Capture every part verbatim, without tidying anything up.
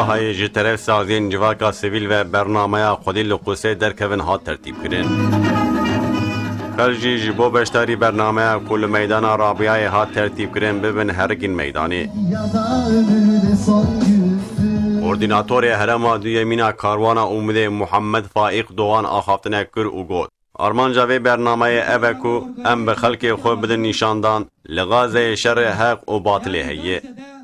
Hayê ji teref saziyên civaka sivîl ve bernameya Xwedî li Qusê derkevin hat tertîbkirin. Xelk jî ji bo beşdarî bernameya ku li meydana Rabiyayê hat tertîbkirin bibin herikîn meydanê. Koordînatorê herêma duyemîn a Karwana Umidê Muhammed Faîq Doğan axaftinek kir û got, Armanca vê bernameyê ev e ku em bi xelkê xwe bidin nîşandan, li Gazeyê şerê heq û batilê heye.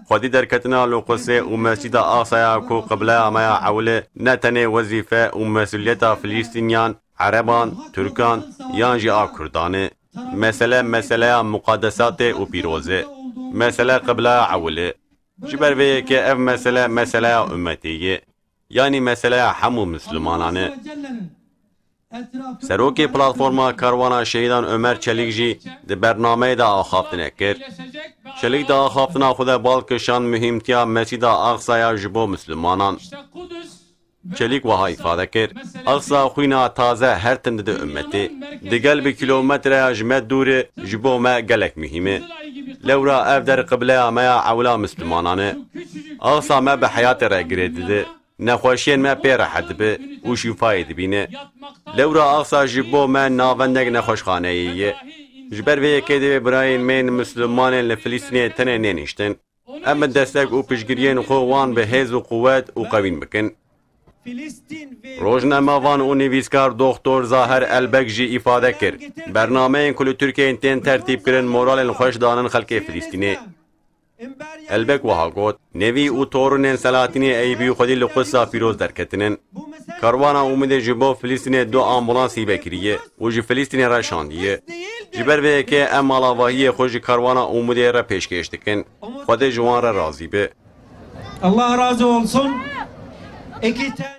Xwedî derketina li Qusê û Mescîda Aqsaya ku qibleya me ya ewil e, ne tenê wezîfe û mesûliyeta Filîstîniyan, Ereban, Tirkan yan jî a Kurdan e. Mesele meseleya muqadesatê û pîroz e. Mesele qibleya ewil e. Ji ber vê yekê ev mesele meseleya ummetê ye. Yanî meseleya hemû Mislimanan e. Serokê Platforma Karwana Şehîdan Ömer Çelik jî di bernameyê de axaftinek kir. Çelik di axaftina xwe de bal kişand muhîmtiya Mescîda Aqsaya ji bo Mislimanan. Çelik wiha îfade kir, Aqsa xwîna taze her tim dide ummetê. Di gel bi kîlometreya ji me dûr e, ji bo me gelek muhîm e. Lewra ev der qibleya me ya ewla Mislimanan e. Aqsa me bi heyatê re girê dide. Nexweşiyên me pê rehet dibe û şîfayê dibîne. Lewra Aqsa ji bo me navendek nexweşxaneyê ye. Ji ber vê yekê divê birayên me yên Mislimanên li Filîstînê tenê nêniştin. Em bi destek û piştgiriyên xwe wan bi hêz û quwet û qewîn bikin. Rojnamevan û nivîskar Doktor Zaher Elbek jî îfade kir, bernameyên ku li Tirkiyeyê tên tertîb kirin moralên xweş danin xelkê Filîstînê. Elbek wiha got, Nevî û torûnên Selahattinê Eyûbî xwedî li Qudsa pîroz derketinin. Karwana Umidê ji bo Filîstînê du ambulans hîbe kiriye û ji Filîstînê re şandiye. Ji ber vê yekê em malavahiyê xwe ji Karwana Umidê re pêşkêş dikin. Xwedê ji wan re razî be. Allah razı olsun. İki tane